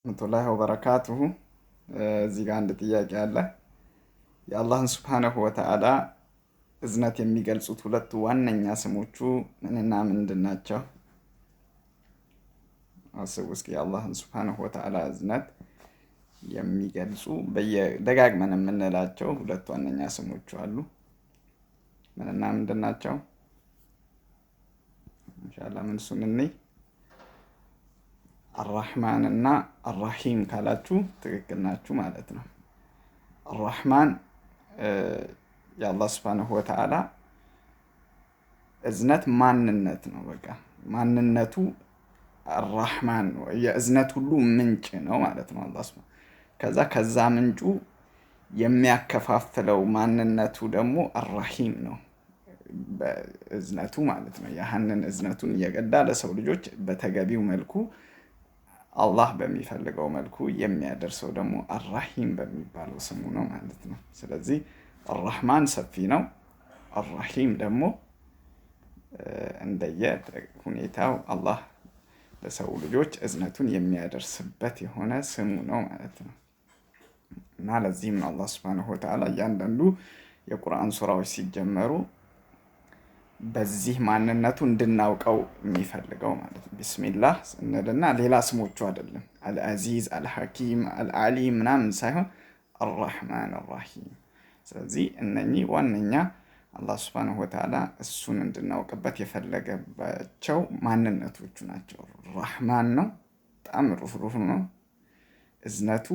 ረህመቱላሂ ወበረካቱሁ። እዚህ ጋር አንድ ጥያቄ አለ። የአላህን ሱብሓነሁ ወተዓላ እዝነት የሚገልጹት ሁለቱ ዋነኛ ስሞቹ ምንና ምንድን ናቸው? አስቡ እስኪ፣ የአላህን ሱብሓነሁ ወተዓላ እዝነት የሚገልጹ ደጋግመን የምንላቸው ሁለት ዋነኛ ስሞቹ አሉ። ምንና ምንድን ናቸው? ኢንሻአላህ መልሱን እንይ። አራህማን እና አራሂም ካላችሁ ትክክል ናችሁ ማለት ነው። አራህማን የአላህ ሱብሓነሁ ወተዓላ እዝነት ማንነት ነው። በቃ ማንነቱ አራህማን ነው። የእዝነት ሁሉ ምንጭ ነው ማለት ነው አላህ ሱብሓነሁ። ከዛ ምንጩ የሚያከፋፍለው ማንነቱ ደግሞ አራሂም ነው። በእዝነቱ ማለት ነው። ያህንን እዝነቱን እየቀዳ ለሰው ልጆች በተገቢው መልኩ አላህ በሚፈልገው መልኩ የሚያደርሰው ደግሞ አራሂም በሚባለው ስሙ ነው ማለት ነው። ስለዚህ አራህማን ሰፊ ነው። አራሂም ደግሞ እንደየ ሁኔታው አላህ ለሰው ልጆች እዝነቱን የሚያደርስበት የሆነ ስሙ ነው ማለት ነው። እና ለዚህም ነው አላህ ሱብሓነሁ ወተዓላ እያንዳንዱ የቁርአን ሱራዎች ሲጀመሩ በዚህ ማንነቱ እንድናውቀው የሚፈልገው ማለት ነው። ቢስሚላህ ስንልና ሌላ ስሞቹ አይደለም፣ አልአዚዝ፣ አልሐኪም፣ አልዓሊም ምናምን ሳይሆን አራህማን አራሂም። ስለዚህ እነኚህ ዋነኛ አላህ ሱብሓነሁ ወተዓላ እሱን እንድናውቅበት የፈለገባቸው ማንነቶቹ ናቸው። ራህማን ነው፣ በጣም ሩህሩህ ነው፣ እዝነቱ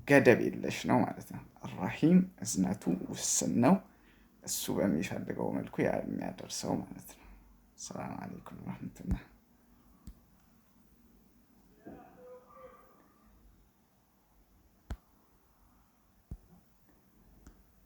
ገደብ የለሽ ነው ማለት ነው። አራሂም እዝነቱ ውስን ነው፣ እሱ በሚፈልገው መልኩ የሚያደርሰው ማለት ነው። ሰላም አለይኩም ወረህመቱላህ።